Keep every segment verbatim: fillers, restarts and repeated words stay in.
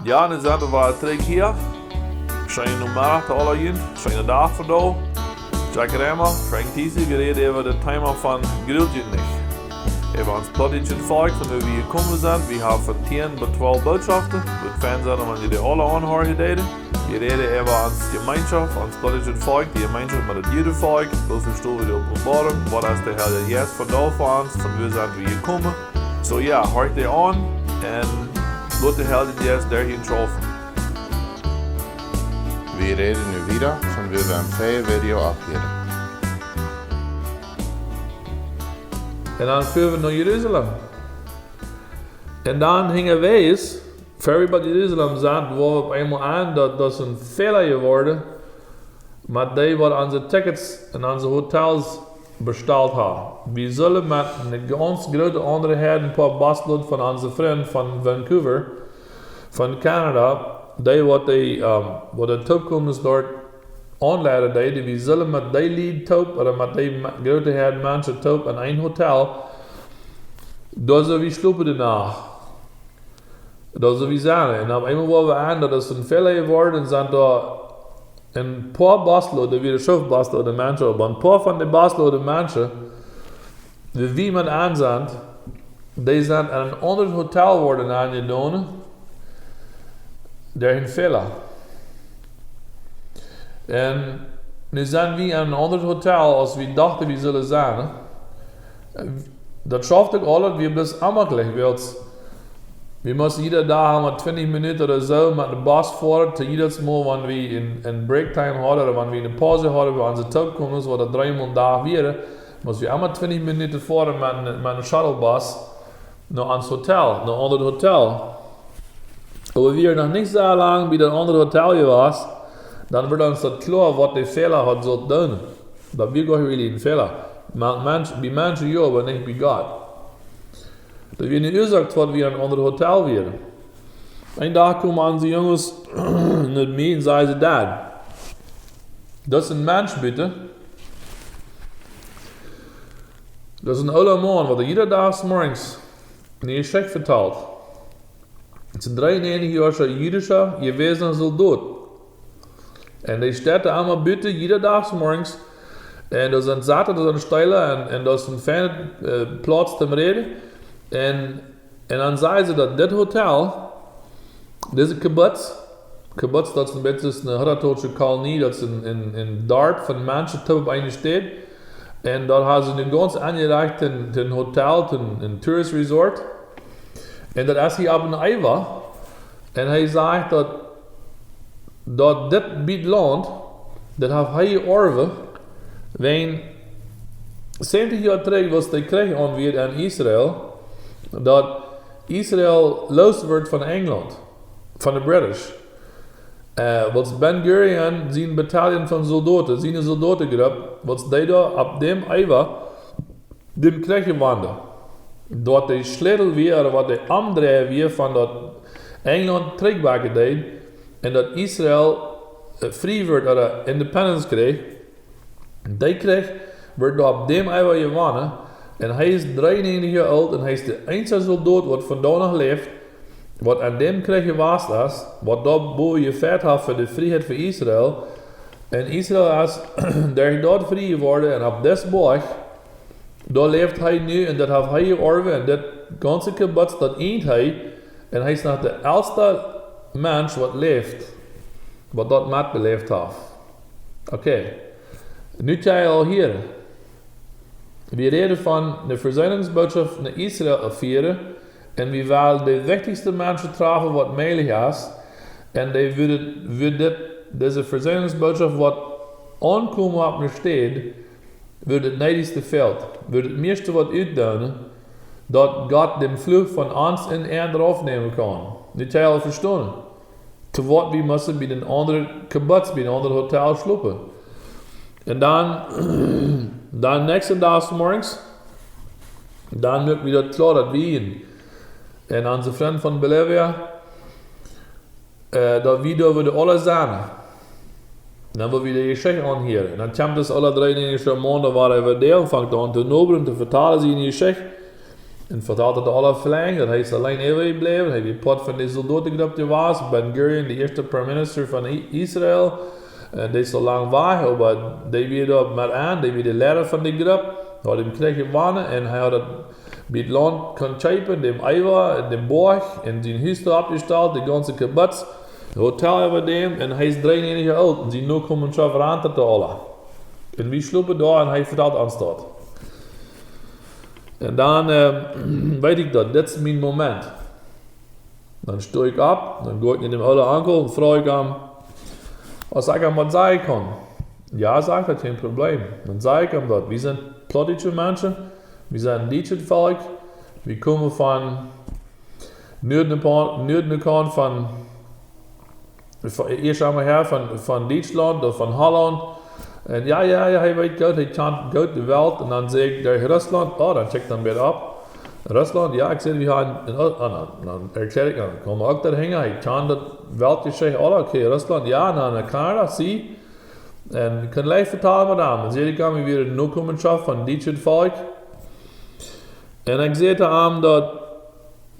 Jo, nu sent wie wada trigj hia. Scheenen Nomeddach to aule junt, scheenen Dach fa die. Jack Remmer, Frank Thiessen, wie räden äwa daut Thema von Grult junt nich. Äwa ons plautdietschet Volkj, von wua wie jekomen sent. Wie haben von tieen bat twalf Bootschoften. Wudd fein sennen, wan jie dee aule aunhieren deeden. Wie räden äwa ons Jemeenschoft, ons plautdietschet Volkj, dee Jemeenschoft met daut Judenvolkj. Woo vestonen wie de Openboarunk? Waut es de Herr Jesus vondoag fa ons? Von wua sent wie jekomen? Soo jo, horcht dee aun un lot de Herr Jesus derch junt schaufen. Wie räden nu wieda von wua wie em vejjen Video opphieden. Un dan fuaren wie no Jerusalem. Un dan hinjawäajes, ea wie bie Jerusalem sent, wort opp eemol aun, daut, daut es een Fäla jeworden, met dee waut onse Tickets un onse Hotels bestalt haben. Wie sullen met eene gaunz groote Eenheit, een poa Busload von onse Frind von Vancouver, von Kanada, dee waut dee, ähm, waut de Toopkomes doa aunleiden deeden, wie sullen met dee Lied toop, ooda met dee me-, groote Eenheit Menschen toop en een Hotel, doa sull wie schlopen de Nacht. Doa sull wie sennen. Un opp eemol woaren wie aun, daut es een Fäla jeworden, un sent doa een poa Busload, doa wieren Schofbusload Menschen, oba een poa von dee Busload Menschen, dee wie met aun sent, dee sent en een aundret Hotel worden aunjedonen, derch een Fäla. Un nu sent wie en een aundret Hotel, aus wie dochten, wie sullen sennen. Daut schauft uk aules, wie bloos onjemaklich, wiels wie musten jieda Dach emma twintich Minuten ooda soo met de Bus foaren, to jiedet Mol, wan wie een, een Breaktime hauden, ooda wan wie eene Paus hauden, wua onse Toopkomes, waut daut dreemol een Dach wieren, musten wie emma twintich Minuten foaren met een, met een Shuttlebus no ons Hotel, no aundret Hotel. Oba wie wieren noch nich soo lang bie daut aundre Hotel jewast, dan wort ons daut kloa, waut de Fäla haud sult doonen. Daut wia goanich really een Fäla. Oba Mensch, bie Menschen jo, oba nich bie Gott. Daut wia eene Uasoak, waut wie en een aundret Hotel wieren. Een Dach kjeemen onse Junges no mie un säden see: "Dad, daut es een Mensch, bitte. Daut es een oola Maun, waut jieda Dach zemorjes eene Jeschicht vetalt. Daut es een dreeunnäajentich Joa oola jüdischa jewäsena Soldot. Un dee steit emma buten, jieda Dach zemorjes. Un doa sent Seten, doa sent Steela un, un doa es een feinet, äh, Plauz toom räden." Un, un dan säden see, daut dit Hotel, dise Kibbutz, Kibbutz, daut es een bät eene hutterische Kolonie, daut es een, een, een Darp von Menschen toop opp eene Städ. Un doa haben see nu gaunz aunjerajcht een, een Hotel, een, een Tourist Resort. Un daut es hia opp een Eewa. Un hee sajcht, daut, daut dit Bät Launt, daut haft hee jeorwen, wan säwentich Joa trigj, aus de Kjrich aun wia en Israel, daut Israel loos wort von Enjlaunt, von de British. Äh, aus Ben Gurion sien Bataillon von Soldoten, siene Soldotengrupp, aus dee doa opp däm Eewa dän Kjrich jewonnen, daut de Schlätel wia, ooda waut de Omdreih wia von daut Enjlaunt trigjbakjen deed, un daut Israel, äh, frie wort, ooda Independence kjrieech, dee Kjrich wort doa opp däm Eewa jewonnen, un hee es dreeunnäajentich Joa oolt, un hee es de eensje Soldot, waut vondoag noch läft, waut aun däm Kjrich jewast es, waut doa bowen jefajcht haft fa de Frieheit fa Israel. Un Israel es derch daut frie jeworden, un opp dis Boajch, doa läft hee nu, un daut haft hee jeorwen, un daut gaunze Kibbutz, daut eent hee, un hee es noch de elsta Mensch, waut läft, waut daut metbeläft haft. Okay. Nu kjenn jie aul hieren. Wie räden von de Versöhnungsbotschaft no Israel fieren, un wie wellen de wichtichste Menschen träfen, waut mäajlich es, un dee wudden, wudden dit, dise Versöhnungsbotschaft, waut aunkomen opp eene Städ, wua daut needichste fält, wua daut mieeschte waut utdoonen, daut Gott dän Fluch von ons un an raufnämen kaun. Nu kjenn jie aul vestonen, to waut wie musten bie een aundret Kibbutz, bie een aundret Hotel schlopen. Un dan, dan näakjsten Dach zemorjes, dan muak wie daut kloa, daut wie un, un onse Frind von Bolivia, äh, daut wie doa wudden aula sennen. Dan wudden wie de Jeschicht aunhieren. Un dan kjemt dis oola dreeunnäajentichscha Maun, waut äwa dee aunfangt aun to nobren, to vetalen siene Jeschicht. Un vetalt daut aule Flank, daut hee es auleen äwajebläwen, hee wia Poat von de Soldotengrupp jewast, Ben Gurion, de ieeschte Prime Minister von I-, Israel, un dee es aul lang wajch, oba dee wia doa met aun, dee wia de Leida von de Grupp, haud dän Kjrich jewonnen, un hee haud daut bie daut Launt kunnen kjeepen, dän Äwa, un dän Boajch, un sien Hus doa oppjestalt, de gaunze Kibbutz, Hotel äwa däm, un hee es dreeunnäajentich Joa oolt, un siene Nokomenschoft rant daut aula. Un wie schlopen doa, un hee vetalt ons daut. Un dan, äh, weet ekj daut, dit es mien Moment. Dan sto ekj opp, dan go ekj no dän oolen Onkel un froag ekj am, aus ekj am waut sajen kaun. Jo, sajcht hee, kjeen Problem. Dan saj ekj am daut. Wie sent plautdietsche Menschen, wie sent een dietschet Volkj, wie komen von Nuaden, Nuaden von von, ieescht emol häa von, von Dietschlaunt ooda von Hollaunt. Un jo, jo, jo, hee weet goot, hee kjant goot de Welt. Un dan saj ekj, doa Russlaunt, oh, dan check dan wada opp. Russlaunt, jo, ekj saj, wie haben en, en, oh, dan, dan erkjlea ekj am, kome uk doa hinja, hee kjant daut Weltjeschicht, oh, okay, Russlaunt, jo, dan Kanada, see. Un ekj kunn leicht vetalen met am. Un saj ekj am, wie wieren Nokomenschoft von dietschet Volkj. Un ekj saj to am daut,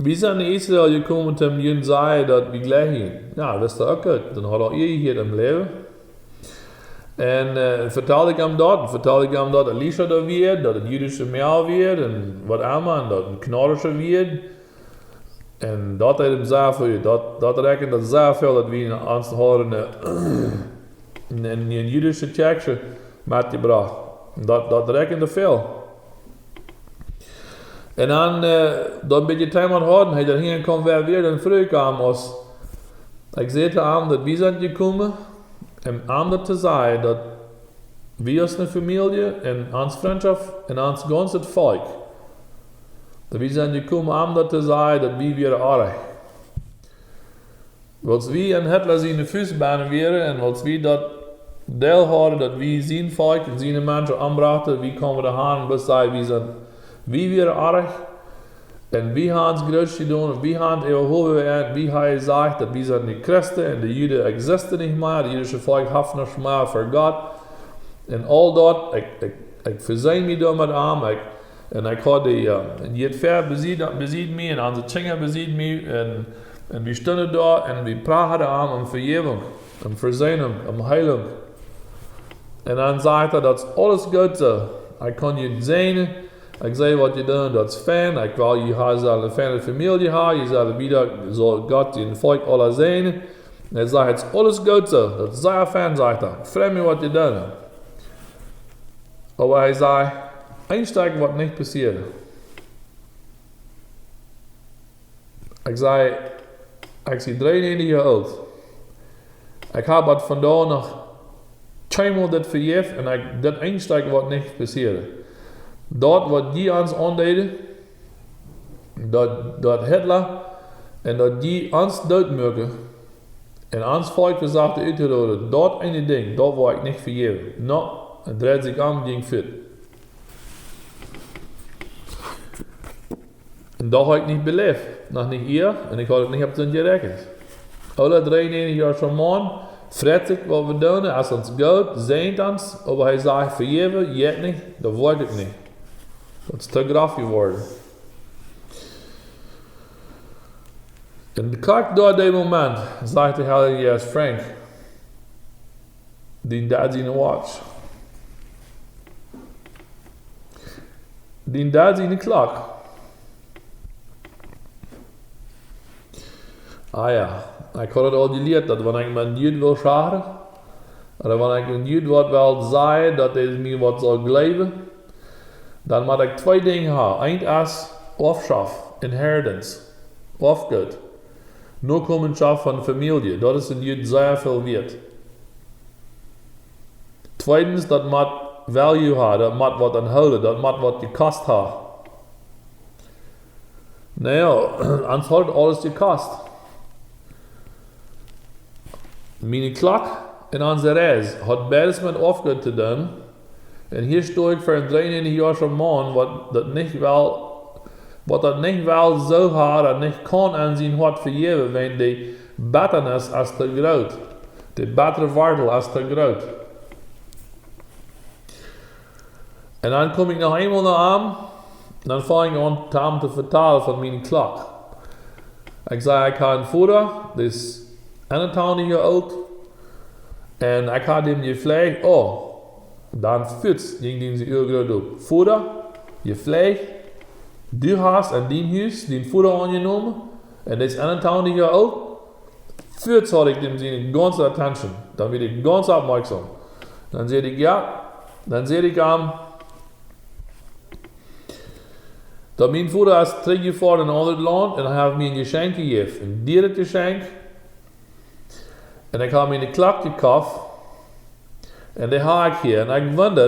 wie sent no Israel jekomen, om junt to sajen daut wie jleichen. Jo, daut es doch uk goot. Dan haud hee jehieet em Läwen. Un, äh, vetald ekj am daut, vetald ekj am daut Elisha doa wia, daut et jüdische Mejal wia, un waut emma, un daut een Kjnadischa wia. Un daut deed am sea väl, daut, daut räakjend daut sea väl, daut wie en ons hauden, äh, een, een, een jüdische Kjoakj metjebrocht. Daut, daut räakjend väl. Un dan, äh, daut bät Tiet haud, hee doa hinja kjeem, wäa wia, dan fruach ekj am, aus, ekj saj to am, daut wie sent jekomen, om am daut to sajen, daut wie aus eene Famielje un ons Frintschoft un ons gaunzet Volkj, daut wie sent jekomen, am daut to sajen, daut wie wieren oajch. Wiels wie en Hitla siene Fust bennen wieren un wiels wie daut Deel hauden, daut wie sien Volkj un siene Menschen ombrochten, wie kjeemen doa han, bloos sajen, wie sent, wie wieren oajch, un wie haben ons groot jedonen, wie haben äwahoolen, un wie haben jesajcht, daut wie sent de Christen, un de Juden existieren nich mea, daut jüdische Volkj haft nuscht mea fa Gott, un aul daut, ekj, ekj, ekj veseen mie doa met am, ekj, un ekj haud dee, äh, un jie väa besied, besied mie, un onse Kjinja besied mie, un, un wie stunden doa, un wie proachten am om Vejäwunk, om Veseenunk, om Heilunk. Un dan sajcht hee, daut es aules goot soo. Ekj kaun junt säajnen. Ekj saj, waut jie doonen, daut es fein. Ekj well, jie ha-, sellen eene feine Famielje haben. Jie sellen wada, saul Gott sien Volkj aula säajnen. Un hee sajcht, et es aules goot soo. Daut es sea fein, sajcht hee. Ekj frei mie, waut jie doonen. Oba hee sajcht, een Stekj woat nich passieren. Ekj saj, ekj sie dreeunnäajentich Joa oolt. Ekj hab waut vondoag noch kjeenmol dit vejäft un ekj, dit een Stekj woat nich passieren. Daut waut jie ons aundeeden, daut, daut Hitla, un daut jie ons dootmoaken, un ons Volkj vesieekjten uttoroden, daut eene Dinkj, daut woa ekj nich vejäwen. No, hee dreid sikj om, jinkj wada. Un daut hab ekj nich beläft, noch nich hia, un ekj haud uk nich opp soont jeräakjent. Oola dreeunnäajentich Joa oola Maun, freit sikj, waut wie doonen, es ons goot, säajent ons, oba hee sajcht, vejäwen, jeit nich, daut woa ekj nich. Daut es too grof jeworden. Un krakjt doa dän Moment, sajcht de Harr Jesus: Frank, dien Dad siene Watch. Dien Dad siene Klock. Ah jo, ekj haud daut aul jelieet, daut wan ekj met een Jud well schakjren, ooda wan ekj een Jud waut well sajen, daut hee mie waut saul jleewen, dan mott ekj twee Dinja haben. Eent es Oafschoft, inheritance, Oafgoot. Nokomenschoft von Famielje, daut es een Jud sea väl wieet. Tweedens, daut mott value haben, daut mott waut aunhoolen, daut mott waut jekost haben. Na jo, ons haud aules jekost. Miene Klock un onse Reis haud beides met Oafgoot to doonen. Un hia sto ekj ver een dreeunnäajentich Joa oola Maun, waut daut nich well, waut daut nich well soo haben, daut nich kaun aun sien Hoat vejäwen, wiels de Bettanis es too groot. De bettre Wartel es too groot. Un dan kom ekj noch eemol no am, dan fung ekj aun, am to vetalen von miene Klock. Ekj säd, ekj hab een Voda, dee es eenuntwintich Joa oolt. Un ekj hab am jeflajcht, oh, dan fuaz jinkj dän sien Uagen groot opp. Voda, jeflajcht, du hast en dien Hus dien Voda aunjenomen, un dee es eenuntwintich Joa oolt. Fuaz haud ekj dän siene gaunze attention. Dan wia ekj gaunz oppmoaksom. Dan säd ekj, jo, dan säd ekj am, daut mien Voda es trigjjefoaren en een aundret Launt un hee haft mie een Jeschenkj jejäft, een dieret Jeschenkj. Un ekj hab mie eene Klock jekoft. Un dee hab ekj hia. Un ekj wunda,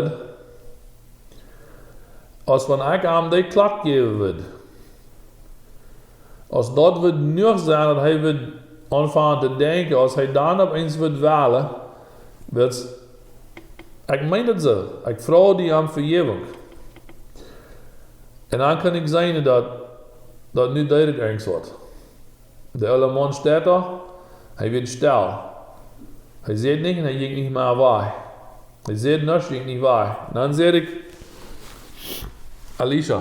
aus wan ekj am dee Klock jäwen wudd, aus daut wudd jenuach sennen, daut hee wudd aunfangen to denkjen, aus hee dan opp eemol wudd wellen, wiels, ekj meen daut soo, ekj froag die om Vejäwunk. Un dan kaun ekj seenen, daut, daut nu deed et irjent waut. De oola Maun steit doa, hee woat stell. Hee sajcht nuscht un hee jinkj nich mea wajch. Hee sajcht nuscht, jinkj nich wajch. Dan säd ekj, Elisha,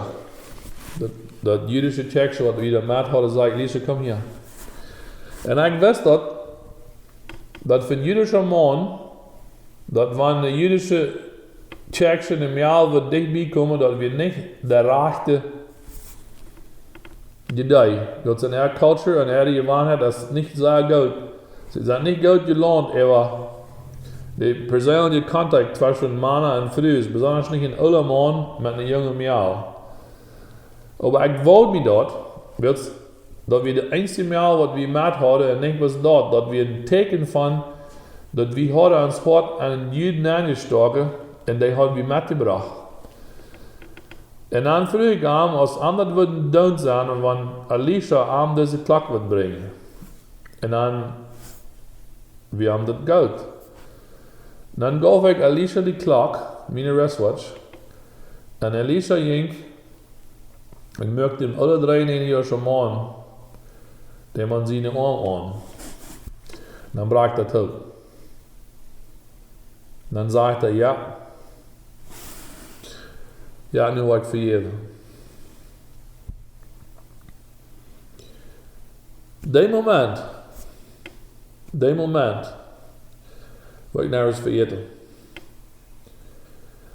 daut, daut jüdische Kjäakjsche, waut wie doa met hauden, säd ekj, Elisha, komm hia. Un ekj wist daut, daut fa een jüdischa Maun, daut wan een jüdischa Kjäakjsche, een Mejal, waut dicht bie kjeem, daut wia nich de rajchte Idee. Daut es en äare culture un äare Jewanheit, daut es nich soo goot. See sent nich goot jelaunt, oba de perseenelje Kontakt tweschen Mana un Frues, besonda nich een oola Maun met een jungen Mejal. Oba ekj wull mie daut, wiels daut wia de eensje Mejal, waut wie met hauden, un ekj wist daut, daut wia een Teakjen von, daut wie hauden ons Hoat aun een Jud aunjestoaken, un dee haud wie metjebrocht. Un dan fruach ekj am, aus am daut wudd jenuach sennen, wan Elisha am dise Klock wudd brinjen. Un dan wia am daut goot. Dan jeef ekj Elisha de Klock, miene wristwatch. Un Elisha jinkj un muak dän oola dreeunnäajentich Joa oolen Maun, dän Maun sienen Oarm aun. Dan brakjt daut toop. Dan säd hee, jo. Jo, nu woa ekj vejäwen. Dee Moment, dee Moment, woa ekj niemols vejäten.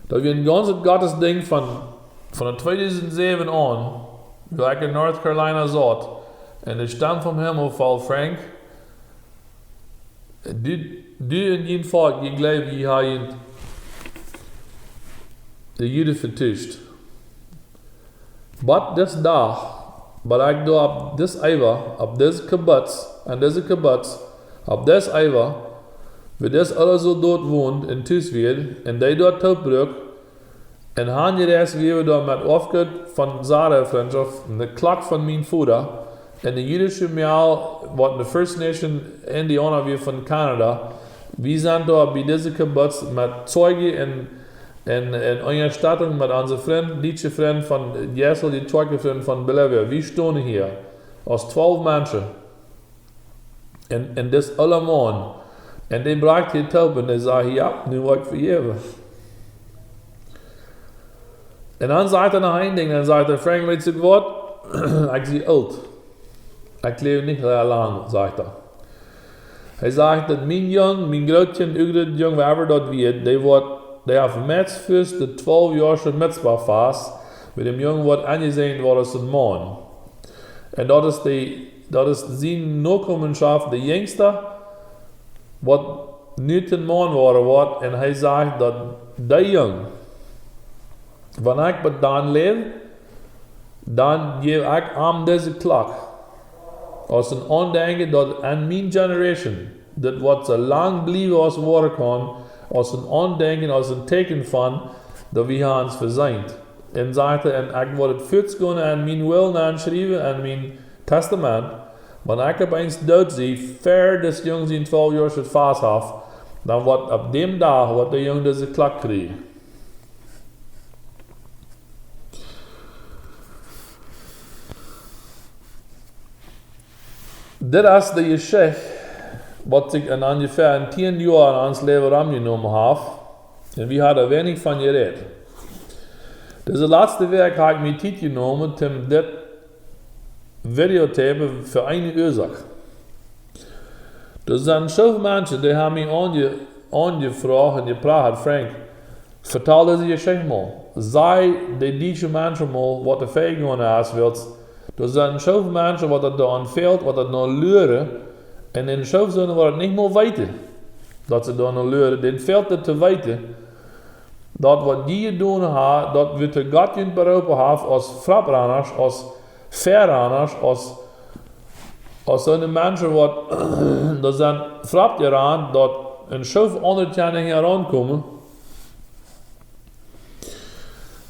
Daut wia een gaunzet Gottesdienst von, von tweedusent säwen aun, wua ekj en North Carolina saut, un de Stemm vom Himmel foll: Frank, du, du un dien Volkj, jie jleewen, jie haben de Juden vetuscht. Bat dis Dach, bat ekj doa opp dis Äwa, opp dise Kibbutz, aun dise Kibbutz, opp dis Äwa, wua dis oola Soldot wont un tus wia, un dee doa toopbruak, un hanjereist wia doa met Aufgott von Sarah Frjentschoft, de Klock von mien Voda, un de jüdische Mejal, waut de First Nation Indiauna wia von Kanada. Wie sent doa bie dise Kibbutz met Zeugen un, un, un Unjastettunk met onse Frind, dietsche Frind von Jeisel, de Zeugen Frind von Bolivia. Wie stonen hia aus twalf Menschen. Un, un dis oola Maun. Un dee brakjt hia toop un dee säd: Jo, nu woa ekj vejäwen. Un dan säd hee noch een Dinkj, dan säd hee: Frank, weetst du waut? Ekj sie oolt. Ekj läw nich sea lang, säd hee. Hee säd, daut mien Jung, mien Grootkjint, Uagrootjung, whoever daut wia, dee woat, dee haft met fest de twalf Joa Mitzvah fast, met däm Jung woat aunjeseenen woaren aus een Maun. Un daut es de, daut es siene Nokomenschoft, de jinjsta, waut nu een Maun woaren woat, un hee säd, daut dee Jung, wan ekj bat dan läw, dan jäw ekj am dise Klock, aus een Aundenkjen, daut aun miene Generation, daut woat soo lang bliewen aus woaren kaun, aus een Aundenkjen, aus een Teakjen von, daut wie haben ons veseent. Un säd hee, un ekj woa et fuaz gonen aun mien Will nenschriewen, aun mien Testament, wan ekj opp eemol doot sie, ver dis Jung sien twalf Joa fast haft, dan woat opp däm Dach, woat de Jung dise Klock kjrieen. Dit es de Jeschicht, waut sikj en onjefäa en tieen Joa en ons Läwen romjenomen haft, un wie haben weinich von jerät. Dise latste Wäakj hab ekj mie Tiet jenomen, om dit Video to moaken fa eene Uasoak. Doa sent soo väl Menschen, dee haben mie aunje-, aunjefroagt un jeprachat: "Frank, vetal dise Jeschicht mol. Saj de dietsche Menschen mol, waut doa väajegonen es, wiels doa sent soo väl Menschen, waut daut doa aun fält, waut daut no luren, un en soo väl sent, waut daut nich mol weeten, daut see doa no luren, dän fält daut to weeten, daut waut jie jedonen haben, daut wie to Gott junt beroopen haben aus Frontrannasch, aus Väaranners, aus, aus soone Menschen, waut doa sent frontjerant, daut en soo väl aundre kjennen hia aunkomen."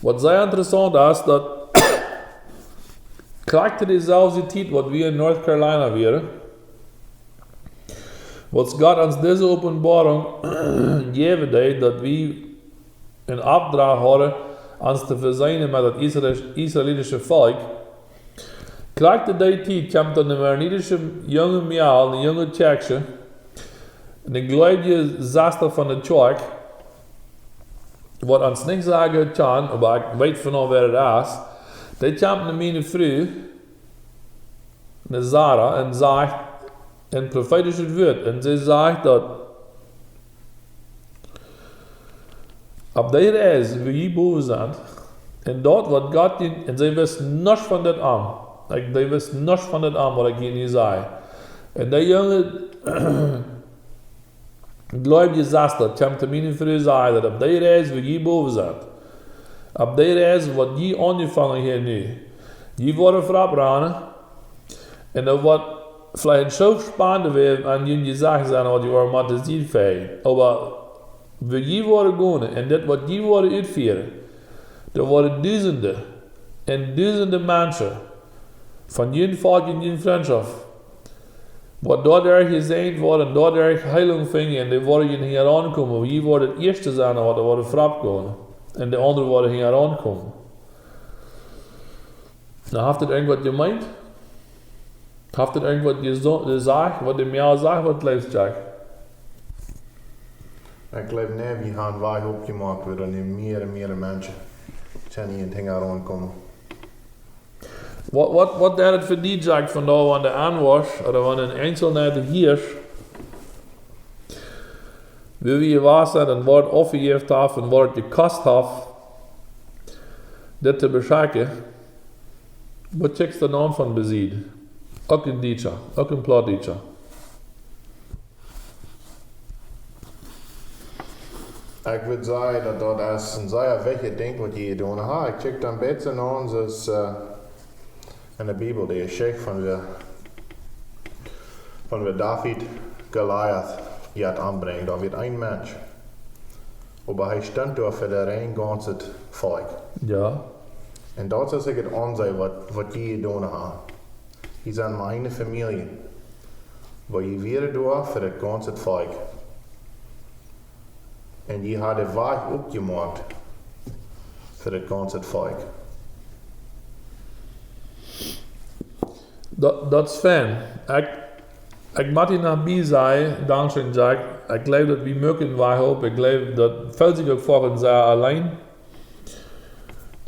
Waut sea interessaunt es, daut krakjt to deeselwje Tiet, waut wie en North Carolina wieren, waut Gott ons dise Openboarunk jäwen deed, daut wie een Opdrach hauden, ons to vesöhnen met daut Israel-, israelitische Volkj. Krakjt to dee Tiet kjemt dan een mennonitische junge Mejal, een junge Tjekjsche, een gleubje Sesta von de Kjoakj, waut ons nich sajen kaun, oba ekj weet von wäa daut es. Dee kjemt no miene Fru, no Sarah, un sajcht een profeetischet Wuat. Un see sajcht daut opp dee Reis, wua jie bowen sent, un daut waut Gott dien, un see wist nuscht von dit aun. Like, dee wist nuscht von dit aun, waut ekj hia nu saj. Un dee junge gleubje Sesta kjemt to miene Fru, sajcht daut opp dee Reis, wua jie bowen sent, opp dee Reis, waut jie aunjefongen hia nu, jie woaren veropp rannen, un daut woat veleicht een Schoof Spant wäa aun jun Jesecht sennen, waut jie woaren motten seenen, oba wua jie woaren gonen un dit waut jie woaren utfieren, doa woaren dusende un dusende Menschen von jun Volkj un jun Frintschoft, waut doaderch jesäajent woaren, doaderch Heelunk finjen, un dee woaren hia aunkomen, wua jie woaren daut ieeschte sennen, waut doa woaren veropp gonen, un de aundre woaren hia aunkomen. Nu, haft daut irjentwaut jemeent? Haft daut irjentwaut jeso-, jesajcht, waut de Mejal sajcht, waut jleefst, Jack? Ekj jleew, nä, wie haben wajch opjemoakt, wua nu mea un mea Menschen kjennen hia aunkomen. Waut, waut, waut deit daut fa die, Jack, von doa, wan de Aunwosch, ooda wan een Eenselna hia es, wua wie jewast sent un waut aufjejäft haft un waut jekost haft, dit to beschekjen, waut kjikjst du dan von besied? Uk een Dietscha, uk een Plautdietscha. Ekj wudd sajen, daut daut es een sea wichtjet Dinkj, waut jie jedonen haben. Ekj kjikj dan een bät no ons, es, eh, en de Bibel, de Jeschicht von wua, von wua David Goliath jeit ombrinjen. Daut wia een Mensch. Oba hee stunt doa fa daut reine gaunze Volkj. Jo. Un daut es uk daut aunseenen, waut, waut jie jedonen haben. Jie sent mau eene Famielje. Oba jie wieren doa fa daut gaunze Volkj. Un jie haben wajch opjemoakt fa daut gaunze Volkj. Daut, daut es fein. Ekj, ekj mott hia noch bie sajen, dankscheen, Jack. Ekj jleew, daut wie moaken wajch opp. Ekj jleew, daut feelt sikj uk fa ons sea auleen.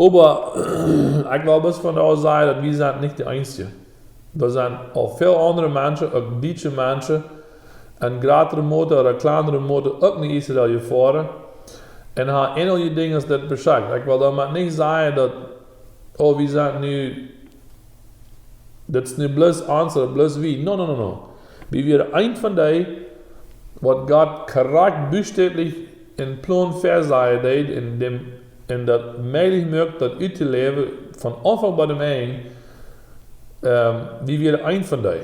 Oba ekj well bloos von doa sajen, daut wie sent nich de eensje. Doa sent aul väl aundre Menschen, uk dietsche Menschen, en jratre Moot ooda kjlandre Moot uk no Israel jefoaren un haben eenje Dinja dit beschekjt. Ekj well doamet nich sajen, daut, oh, wie sent nu, dit es nu bloos ons ooda bloos wie. No, no, no, no. Wie wieren eent von dee, waut Gott krakjt buchstäblich en Plon väasajen deed, en däm, en daut mäajlich moakt, daut uttoläwen von Aunfank bat daut Enj, ehm, wie wieren eent von dee.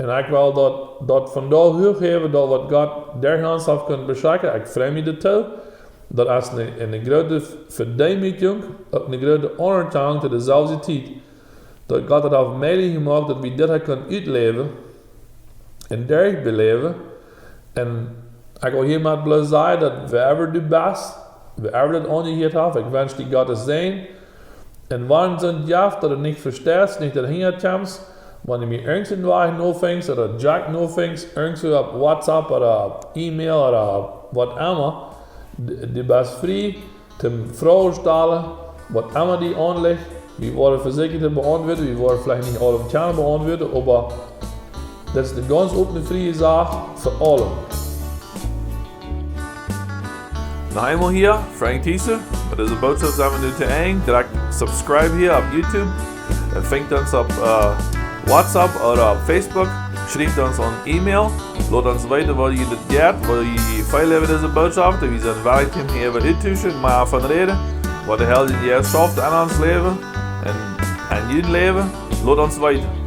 Un ekj well daut, daut von doa huach häwen, daut waut Gott derch ons haft kunt beschekjen. Ekj frei mie doatoo. Daut es eene, eene groote Vedeemukjunk, uk eene groote Aunerkjanunk to deeselwje Tiet, daut Gott daut haft mäajlich jemoakt, daut wie dit haben kunnen utläwen un derchbeläwen. Un ekj well hia mau bloos sajen, daut wherever du best, wherever daut aunjehieet haft, ekj wensch die Gottes Säajen. Un wan et soont jeft, daut du nich vesteist, nich doahinja kjemst, wan du mie irjent een Wajch nofingst ooda Jack nofingst, irjentwua opp WhatsApp ooda opp E-Mail ooda opp whatever, du, du best frie, toom Froagen stalen, Waut emma die aunlicht, wie woaren vesieekjen to beauntwuaden, wie woaren veleicht nich aule kjennen beauntwuaden, oba daut es eene gaunz opne, frie Sach fa aulem. Noch eemol hia, Frank Thiessen. Met dise Bootschoft sent wie nu to Enj. Drekjt subscribe hia opp YouTube. Un finjt ons opp, äh, WhatsApp ooda opp Facebook. Schrieft ons ne E-Mail. Lot ons weeten, waut jie daut jeit, waut jie feelen äwa dise Bootschoft. Wie sent wellich, om hia äwa uttotoomstalen, mau von räden, waut de Herr Jesus schauft en ons Läwen un en jun Läwen. Lot ons weeten.